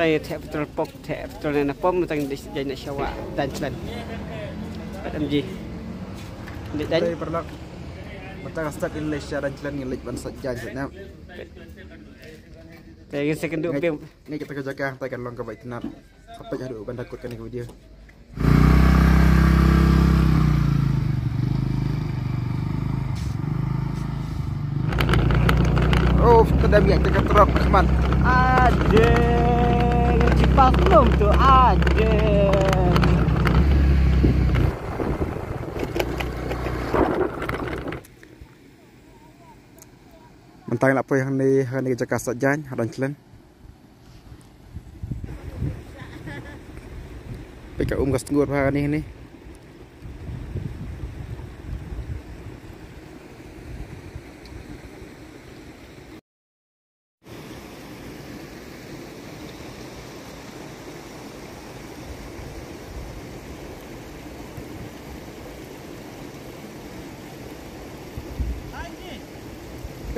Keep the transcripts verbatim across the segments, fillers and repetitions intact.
Te theh petrol pump, theh petrol ne na pump, mynta ngin leit Saitjaiñ na sha Wah Dainchlan. Pat em ji. Leit Dain. Te paralok. Mynta ka start ngin leit sha Dainchlan, ngin leit ban Saitjaiñ sha na. Te ngin sa kynduh biang. Ngi kita ka jaka, te kan long kaba itynnat. Sa peit haduh ban da kut kane ka video. Oh, ka dang ïaid ka trok, Rahman. Ade, ngan chipas belum tu, ade. Mynta ngi la poi hangne, hangne ka jaka Saitjaiñ, ha Dainchlan. Peit ka um ka sngur bha hangne, hangne.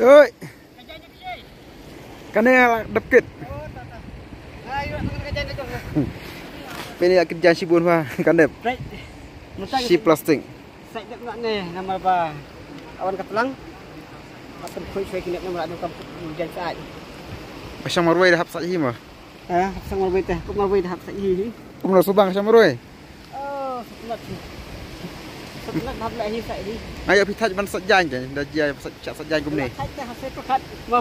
Oi. Kane la dep kit. Pini la kit jan shibun ha kan dep. Shi plastik. Sait dep ne namar ba awan ka tlang. Atam khui shwe kine namar adu kam jan sait. Ba shang marwei da hap sait hi ma. Eh, hap shang marwei te, kum marwei da hap sait hi. Kum na subang shang marwei. Oh, sat lat hi. Sat lat hap la hi sait hi. Ayo phi thaj ban Saitjaiñ te, da jia sait Saitjaiñ kumne. Thaj te hap sait ko khat. Mo.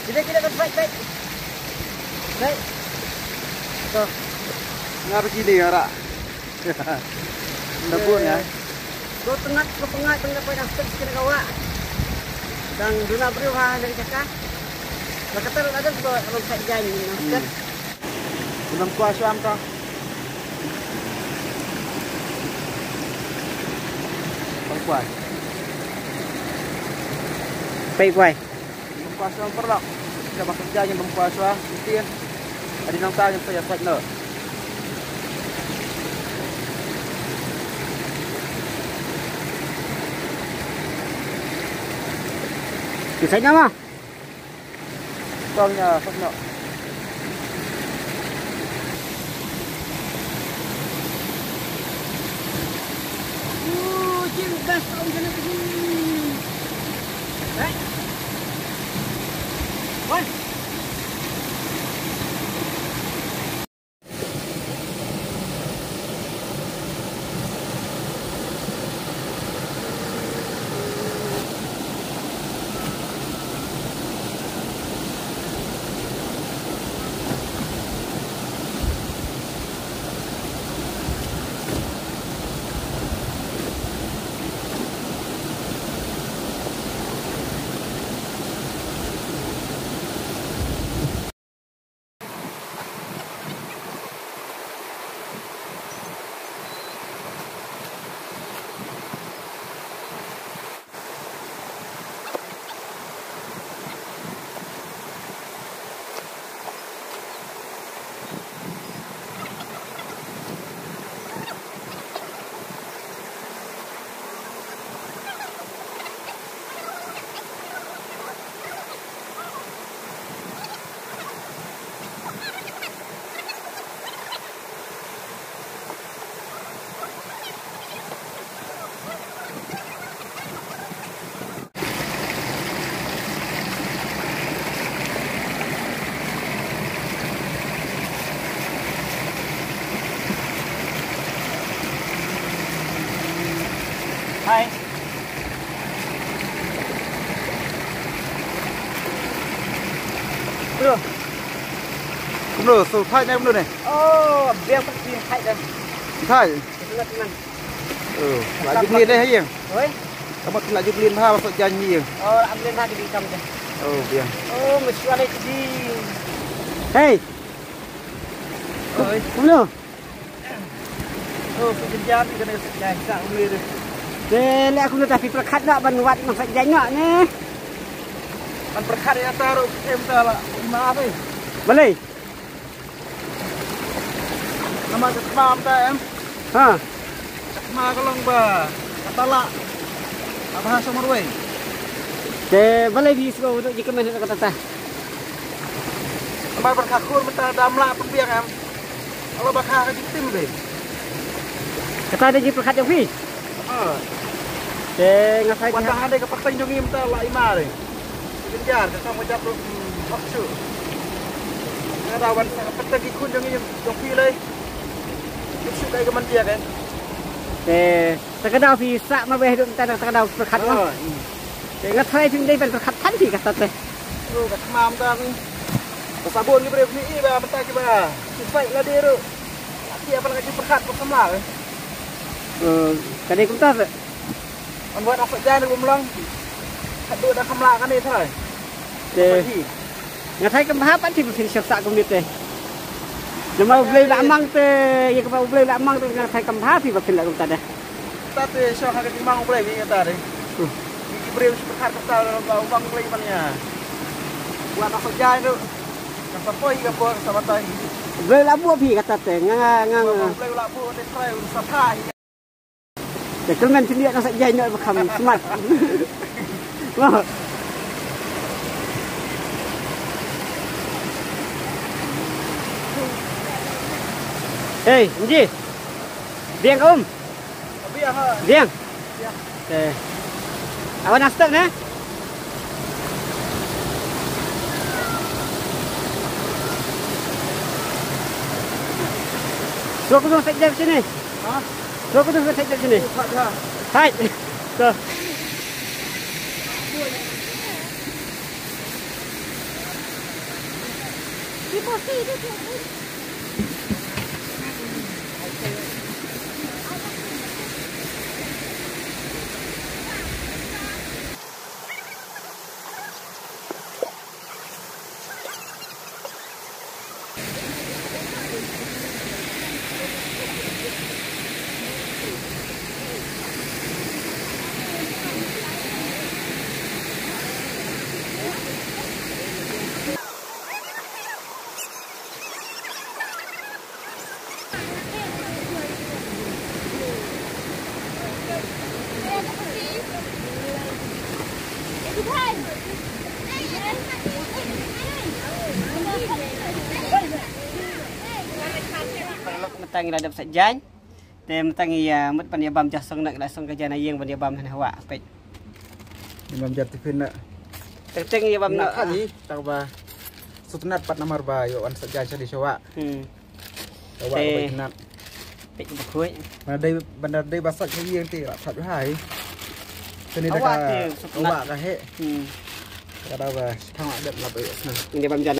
Kita kita kan thaj thaj. Thaj. To. Nga ba kini ara. Nda bun ya. Ko tnat ko pngat tnat ko dang stek skin ka wa. Dang duna briew ha na jaka. La kata la dang ko ron Saitjaiñ na stek. Kunam kwa shwam ka. Bang kwa. Pei kwai. Bang kwa shwam paralok. Ka bang Saitjaiñ bang kwa shwam. Itin. Adi nang ta ngin sa ïa sait noh. Kisah nama? Tong ïa sait noh. Hai. Bro. Bro, so thai ne bro ne. Oh, biang pat phi thai dah. Thai. Itulah teman. Oh, la Jubilee deh, ha ïing? Oi? Kamu la Jubilee bha, masuk janji ïing. Oh, la Jubilee bha, jadi kam deh. Oh, biang. Oh, mesyuarai tu di. Hei. Oi. Kumno? Oh, suk janji kane suk janji sa umur. Te le aku nak tapi perkat nak ban wat masak janji nak ni. Ban perkat ya taruh em ta la. Maaf eh. Balei? Namar ka thma mynta em. Ha. Ka thma ka long ba ka tala. Ka bha sha marwei. Te balei phi sngewthuh jingkmen kata ta? Mar ban kha khun mynta da mlah pynbiang em. Ala ba kha ka jingtim be. Kata dei jingpyrkhat jong phi. Ha. Te nga sa wan tang hande ka pateng jong ngi mynta la i mar. Jynjar ka kam ka jap ruh hok shu. Nga da wan sa pateng ki khun jong ngi jong phi lei. Jong shu kai ka man biang eh. Te ta ka daw phi sa ma be dum ta ta ka daw pyrkhat ma. Te nga tharai phim dei ban pyrkhat than phi kata te. Ru ka tmam ta phi. Ka sabun ki briew ni i ba mynta ki ba. Ki pai la de ru. Ki apa lagi pyrkhat ko samla. Ka dei kumta te. An wat asa jan ru mlong. Ka du da kamla ka ni tharai. Te. Nga thai kam ha pat ti ba phin shah sa kum ni te. Namar U Blei la mang te, ïa kaba U Blei la mang te nga thai kam ha ti ba phin la kum ta de. Ta te shah ha ka ti mang U Blei ni ta de. Ki briew shi pyrkhat ka ta ba U Blei ban ïa. Wa ta sa jai tu. Ka sa poi ka por ka sa batai. U Blei la buh phi kata te nga nga nga. U Blei la buh te trai u sa tha. Te kyrmen sini na sa jai no ba kham smart. Hey, Nji. Biang um. Biang. Te. Awan astak na. So ko sa jai sini. Ha? Soo ko tu ka thait sini. Thait. Ko. Mynta ngi la dep sa jaiñ. Te mynta ngi ïa mut ban ïa bam ja song, na ngi la song ka ja na ïing ban ïa bam hana hawa peit. Ïa bam ja tiffin na. Teng teng ïa bam na. Tang ba sutnat pat namar ba ïa wan sa jaiñ sa di shawa. Hmm. Shawa ka ba sutnat. Peit ba khuid. Ban da dei ba sat ka ïing te la sat hai. Sini da ka hawa ka he. Hmm. Ka da ba thang la dep la ba ïa sna. Ngi bam ja